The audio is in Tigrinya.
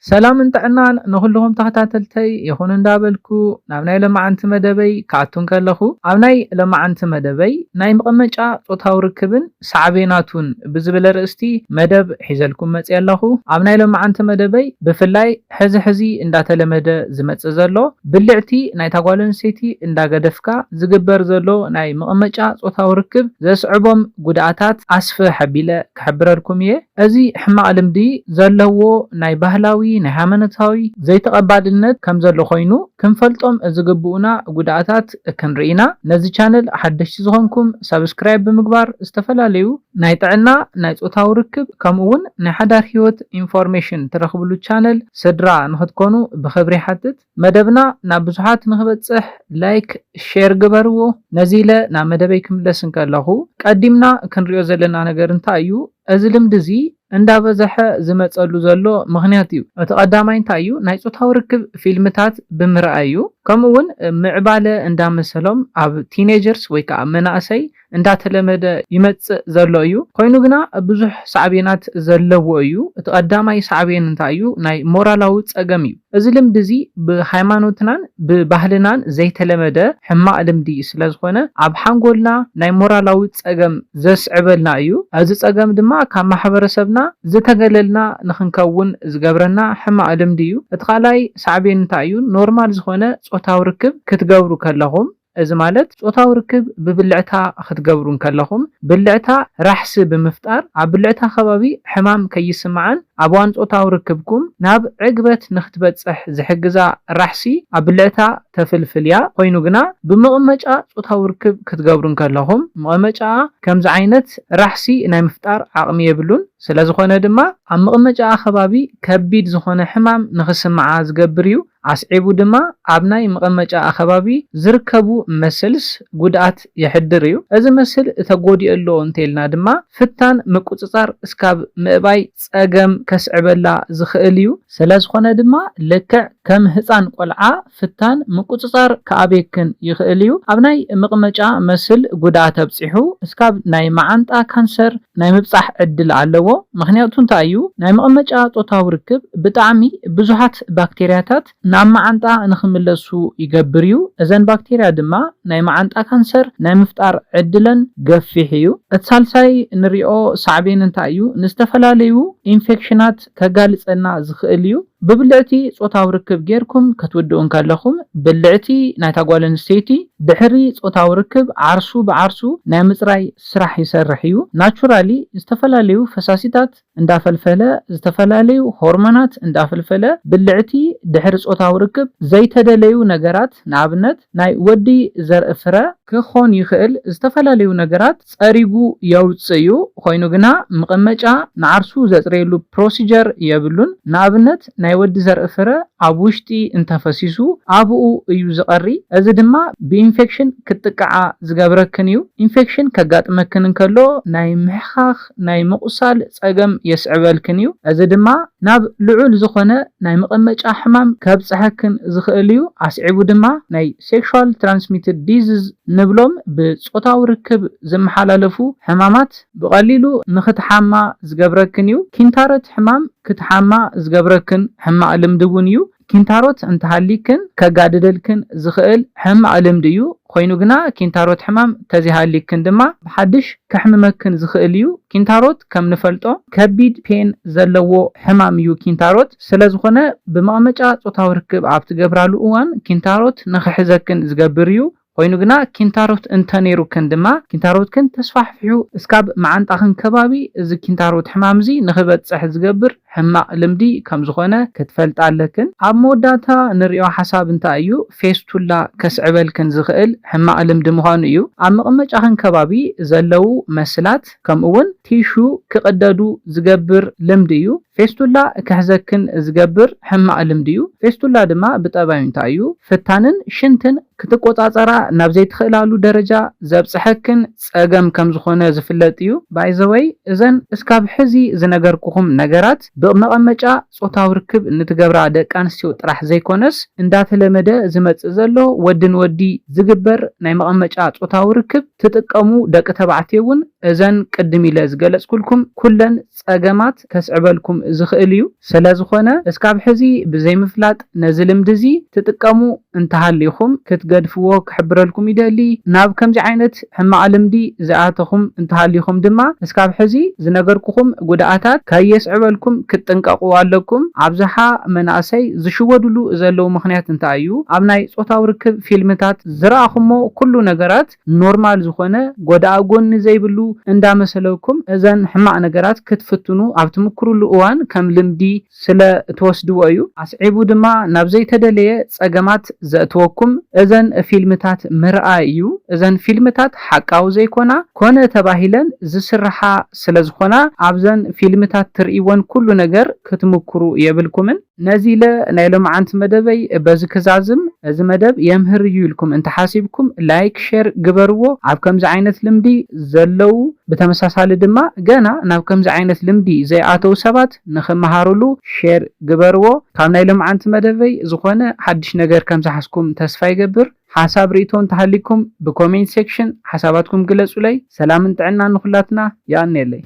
ሰላምን ጥዕናን ንኹልኹም ተኸታተልተይ ይኹን እንዳበልኩ፣ ናብ ናይ ሎማዓንቲ መደበይ ክኣቱ እንከለኹ፣ ኣብ ናይ ሎማዓንቲ መደበይ ናይ መቐመጫ ጾታዊ ርክብን ሳዕቤናቱን ብዝብል ኣርእስቲ መደብ ሒዘልኩም መጽየ ኣለኹ። ኣብ ናይ ሎማዓንቲ መደበይ ብፍላይ ሕዚ ሕዚ እንዳተለመደ ዝመጽእ ዘሎ ብልዕቲ ናይታ ጓል ኣንስተይቲ እንዳገደፍካ ዝግበር ዘሎ ናይ መቐመጫ ጾታዊ ርክብ ዘስዕቦም ጉድኣታት ኣስፍሕ ኣቢለ ክሕብረልኩም እየ። እዚ ሕማቕ ልምዲ ዘለዎ ናይ ባህላዊ፣ ናይ ሃይማኖታዊ ዘይተቐባልነት ከም ዘሎ ኮይኑ ክንፈልጦም ዝግብኡና ጉድኣታት ክንርኢ ኢና። ነዚ ቻነል ሓደሽቲ ዝኾንኩም ሳብስክራይብ ብምግባር ዝተፈላለዩ ናይ ጥዕና፣ ናይ ጾታዊ ርክብ ከምኡ እውን ናይ ሓዳር ህይወት ኢንፎርሜሽን ትረኽብሉ ቻነል ስድራ ንኽትኮኑ ብኽብሪ ይሓትት። መደብና ናብ ብዙሓት ንኽበጽሕ ላይክ፣ ሼር ግበርዎ። ነዚ ኢለ ናብ መደበይ ክምለስ እንከለኹ ቀዲምና ክንሪኦ ዘለና ነገር እንታይ እዩ? እዚ ልምዲ እዚ እንዳበዝሐ ዝመጸሉ ዘሎ ምኽንያት እዩ። እቲ ቀዳማይ እንታይ እዩ? ናይ ጾታዊ ርክብ ፊልምታት ብምርኣይ እዩ። ከምኡ እውን ምዕባለ እንዳመሰሎም ኣብ ቲኔጀርስ ወይ ከዓ መናእሰይ እንዳተለመደ ይመጽእ ዘሎ እዩ። ኮይኑ ግና ብዙሕ ሳዕቤናት ዘለዎ እዩ። እቲ ቀዳማይ ሳዕቤን እንታይ እዩ? ናይ ሞራላዊ ጸገም እዩ። እዚ ልምዲ እዚ ብሃይማኖትናን ብባህልናን ዘይተለመደ ሕማቕ ልምዲ ስለ ዝኾነ፣ ኣብ ሓንጎልና ናይ ሞራላዊ ጸገም ዘስዕበልና እዩ። እዚ ጸገም ድማ ካብ ማሕበረሰብና ዝተገለልና ንኽንከውን ዝገብረና ሕማቕ ልምዲ እዩ። እቲ ካልኣይ ሳዕቤን እንታይ እዩ? ኖርማል ዝኾነ ጾታዊ ርክብ ክትገብሩ ከለኹም፣ እዚ ማለት ጾታዊ ርክብ ብብልዕታ ክትገብሩ እንከለኹም፣ ብልዕታ ራሕሲ ብምፍጣር፣ ኣብ ብልዕታ ከባቢ ሕማም ከይስምዓን ኣብ እዋን ጾታዊ ርክብኩም ናብ ዕግበት ንኽትበጽሕ ዝሕግዛ ራሕሲ ኣብ ብልዕታ ተፍልፍል እያ። ኮይኑ ግና ብመቐመጫ ጾታዊ ርክብ ክትገብሩ እንከለኹም፣ መቐመጫኣ ከምዚ ዓይነት ራሕሲ ናይ ምፍጣር ዓቕሚ የብሉን። ስለ ዝኾነ ድማ ኣብ መቐመጫኣ ከባቢ ከቢድ ዝኾነ ሕማም ንኽስምዓ ዝገብር እዩ። ኣስዒቡ ድማ ኣብ ናይ መቐመጫኣ ከባቢ ዝርከቡ መስልስ ጉድኣት የሕድር እዩ። እዚ መስል ተጎዲኡ ኣሎ እንተኢልና ድማ ፍታን ምቁጽጻር እስካብ ምእባይ ጸገም ከስዕበላ ዝኽእል እዩ። ስለ ዝኾነ ድማ ልክዕ ከም ህጻን ቆልዓ ፍታን ምቁጽጻር ክኣብየክን ይኽእል እዩ። ኣብ ናይ መቐመጫ መስል ጉድኣት ኣብጺሑ እስካብ ናይ መዓንጣ ካንሰር ናይ ምብጻሕ ዕድል ኣለዎ። ምኽንያቱ እንታይ እዩ? ናይ መቐመጫ ጾታዊ ርክብ ብጣዕሚ ብዙሓት ባክቴርያታት ናብ መዓንጣ ንኽምለሱ ይገብር እዩ። እዘን ባክቴርያ ድማ ናይ መዓንጣ ካንሰር ናይ ምፍጣር ዕድለን ገፊሕ እዩ። እቲ ሳልሳይ ንሪኦ ሳዕቤን እንታይ እዩ? ንዝተፈላለዩ ኢንፌክሽናት ከጋልጸና ዝኽእል እዩ። ብብልዕቲ ጾታዊ ርክብ ጌርኩም ክትውድኡ እንከለኹም፣ ብልዕቲ ናይታ ጓል ኣንስተይቲ ድሕሪ ጾታዊ ርክብ ዓርሱ ብዓርሱ ናይ ምጽራይ ስራሕ ይሰርሕ እዩ። ናቹራሊ ዝተፈላለዩ ፈሳሲታት እንዳፈልፈለ፣ ዝተፈላለዩ ሆርሞናት እንዳፈልፈለ፣ ብልዕቲ ድሕሪ ጾታዊ ርክብ ዘይተደለዩ ነገራት፣ ንኣብነት ናይ ወዲ ዘርኢ ፍረ ክኾን ይኽእል፣ ዝተፈላለዩ ነገራት ጸሪጉ የውጽእ እዩ። ኮይኑ ግና መቐመጫ ንዓርሱ ዘጽርየሉ ፕሮሲጀር የብሉን። ንኣብነት ናይ ወዲ ዘርኢ ፍረ ኣብ ውሽጢ እንተፈሲሱ ኣብኡ እዩ ዝቐሪ። እዚ ድማ ብኢንፌክሽን ክትጥቅዓ ዝገብረክን እዩ። ኢንፌክሽን ከጋጥመክን እንከሎ ናይ ምሕኻኽ፣ ናይ ምቑሳል ጸገም የስዕበልክን እዩ። እዚ ድማ ናብ ልዑል ዝኾነ ናይ መቐመጫ ሕማም ከብጽሐክን ዝኽእል እዩ። ኣስዒቡ ድማ ናይ ሴክሹዋል ትራንስሚትድ ዲዚዝ ንብሎም ብጾታዊ ርክብ ዝመሓላለፉ ሕማማት ብቐሊሉ ንኽትሓማ ዝገብረክን እዩ። ኪንታሮት ሕማም ክትሓማ ዝገብረክን ሕማቕ ልምዲ እውን እዩ። ኪንታሮት እንተሃሊክን ከጋድደልክን ዝኽእል ሕማቕ ልምዲ እዩ። ኮይኑ ግና ኪንታሮት ሕማም ተዘይሃሊክን ድማ ብሓድሽ ከሕምመክን ዝኽእል እዩ። ኪንታሮት ከም ንፈልጦ ከቢድ ፔን ዘለዎ ሕማም እዩ ኪንታሮት። ስለ ዝኾነ ብመቐመጫ ጾታዊ ርክብ ኣብ ትገብራሉ እዋን ኪንታሮት ንኽሕዘክን ዝገብር እዩ። ኮይኑ ግና ኪንታሮት እንተነይሩክን ድማ ኪንታሮትክን ተስፋሕፊሑ እስካብ መዓንጣኽን ከባቢ እዚ ኪንታሮት ሕማም እዚ ንኽበጽሕ ዝገብር ሕማቕ ልምዲ ከም ዝኾነ ክትፈልጣ ኣለክን። ኣብ መወዳእታ ንሪኦ ሓሳብ እንታይ እዩ ፌስቱላ ከስዕበልክን ዝኽእል ሕማቕ ልምዲ ምዃኑ እዩ። ኣብ መቐመጫኽን ከባቢ ዘለዉ መስላት ከምኡ እውን ቲሹ ክቕደዱ ዝገብር ልምዲ እዩ። ፌስቱላ ክሕዘክን ዝገብር ሕማቕ ልምዲ እዩ። ፌስቱላ ድማ ብጠባዩ እንታይ እዩ ፍታንን ሽንትን ክትቆጻጸራ ናብ ዘይትኽእላሉ ደረጃ ዘብጽሐክን ጸገም ከም ዝኾነ ዝፍለጥ እዩ። ባይዘወይ እዘን እስካብ ሕዚ ዝነገርኩኹም ነገራት ብመቐመጫ ጾታዊ ርክብ ንትገብራ ደቂ ኣንስትዮ ጥራሕ ዘይኮነስ እንዳተለመደ ዝመጽእ ዘሎ ወድን ወዲ ዝግበር ናይ መቐመጫ ጾታዊ ርክብ ትጥቀሙ ደቂ ተባዕትዮ እውን እዘን ቅድም ኢለ ዝገለጽኩልኩም ኩለን ጸገማት ከስዕበልኩም ዝኽእል እዩ። ስለዝኾነ እስካብ ሕዚ ብዘይምፍላጥ ነዚ ልምዲ እዚ ትጥቀሙ እንተሃሊኹም ክትገድፍዎ ክሕብረልኩም ይደሊ። ናብ ከምዚ ዓይነት ሕማቕ ልምዲ ዝኣተኹም እንተሃሊኹም ድማ እስካብ ሕዚ ዝነገርኩኹም ጉድኣታት ከየስዕበልኩም ክትጥንቀቑ ኣለኩም። ኣብዝሓ መናእሰይ ዝሽወድሉ ዘለዉ ምኽንያት እንታይ እዩ? ኣብ ናይ ጾታዊ ርክብ ፊልምታት ዝረኣኹሞ ኩሉ ነገራት ኖርማል ዝኾነ ጎዳኢ ጎኒ ዘይብሉ እንዳመሰለኩም እዘን ሕማቕ ነገራት ክትፍትኑ ኣብ ትምክሩሉ እዋን ከም ልምዲ ስለ እትወስድዎ እዩ። ኣስዒቡ ድማ ናብ ዘይተደለየ ጸገማት ዘእትወኩም እዘን ፊልምታት ምርኣይ እዩ። እዘን ፊልምታት ሓቃዊ ዘይኮና ኮነ ተባሂለን ዝስርሓ ስለ ዝኾና ኣብዘን ፊልምታት ትርእይወን ኩሉ ነገር ክትምክሩ የብልኩምን። ነዚ ኢለ ናይ ሎምዓንቲ መደበይ በዚ ክዛዝም። እዚ መደብ የምህር እዩ ኢልኩም እንተሓሲብኩም ላይክ፣ ሼር ግበርዎ። ኣብ ከምዚ ዓይነት ልምዲ ዘለዉ ብተመሳሳሊ ድማ ገና ናብ ከምዚ ዓይነት ልምዲ ዘይኣተዉ ሰባት ንኽመሃሩሉ ሼር ግበርዎ። ካብ ናይ ሎምዓንቲ መደበይ ዝኾነ ሓድሽ ነገር ከም ዝሓዝኩም ተስፋ ይገብር። ሓሳብ ርእይቶ እንተሃሊኩም ብኮሜንት ሴክሽን ሓሳባትኩም ግለጹለይ። ሰላምን ጥዕናን ንኹላትና። የቐንየለይ።